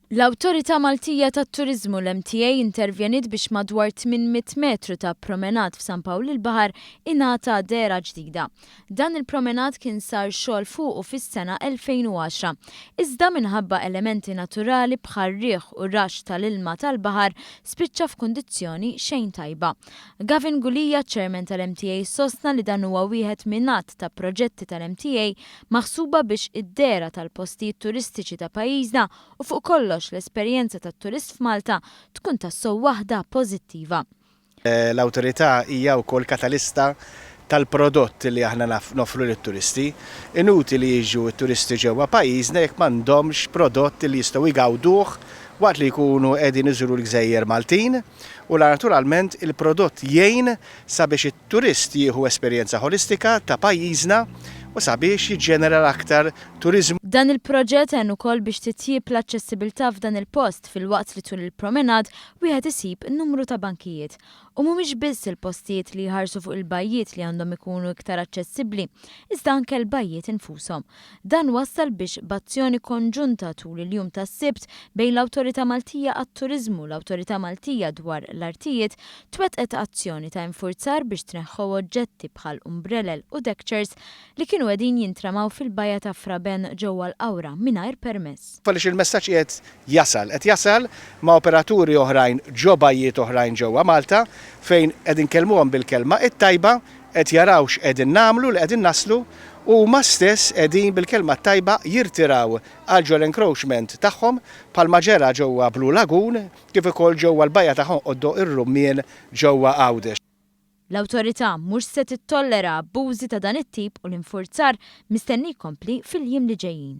L-Awtorità Maltija tat-Turiżmu, l-MTA, intervjeniet biex madwar 800 metru ta' promenade f'San Pawl il-Baħar ingħata dehra ġdida. Dan il-promenade kien sar xogħol fuqu fis-sena 2010. Iżda minħabba elementi naturali bħar-riħ u raxx tal-ilma tal-baħar spiċċa f'kundizzjoni xejn tajba. Gavin Gulia, Chairman tal-MTA sostna li dan huwa wieħed minn għadd ta' proġetti tal-MTA maħsuba biex id-dehra tal-postijiet turistiċi ta' pajjiżna u fuq kollox l-esperjenza tat-turist f'Malta tkun tassew waħda pożittiva. L-Awtorità hija wkoll katalista tal-prodott li aħna noffru lit-turisti. Inutili jiġu t-turisti ġewwa pajjiżna jekk m'għandhomx prodott li jistgħu jgawduh waqt li jkunu qegħdin iżuru l-gżejjer Maltin u naturalment il-prodott jgħin sabiex it-turist jieħu esperjenza ħolistika ta' pajjiżna u sabiex jiġġenera aktar turiżmu. Dan il-proġett għen ukoll biex titjieb l-aċċessibilità f'dan il-post filwaqt li tul il-promenade wieħed isib numru ta' bankijiet. U mhumiex biss il-postijiet li jħarsu fuq il-bajjiet li għandhom ikunu iktar aċċessibbli, iżda anke l-bajjiet infushom. Dan wassal biex b'azzjoni konġunta tul il-jum tas-Sibt bejn l-Awtorità Maltija għat-Turiżmu u l-Awtorità Maltija dwar l-Artijiet twettqet azzjoni ta' infurzar biex tneħħew oġġetti bħal umbrelel u deckchairs li kienu qegħdin jintramaw fil-bajja ta' Fra Ben ġewwa l-Qawra mingħajr permess. Għaliex il-messaġġ qiegħed jasal. Qed jasal ma' operaturi oħrajn ġo bajjiet oħrajn ġewwa Malta fejn qed inkellmuhom bil-kelma t-tajba, qed jaraw x'qegħdin nagħmlu, li qegħdin naslu u huma stess qegħdin bil-kelma t-tajba jirtiraw għal ġol-encroachment tagħhom bħalma ġera ġewwa Blue Lagoon kif ukoll ġewwa l-bajja ta' Ħonqoddo ir-Rummien ġewwa Għawdex. L-Awtorità mhux se tittollera abbużi ta' dan it-tip u l-infurzar mistenni jkompli fil-jiem li ġejjin.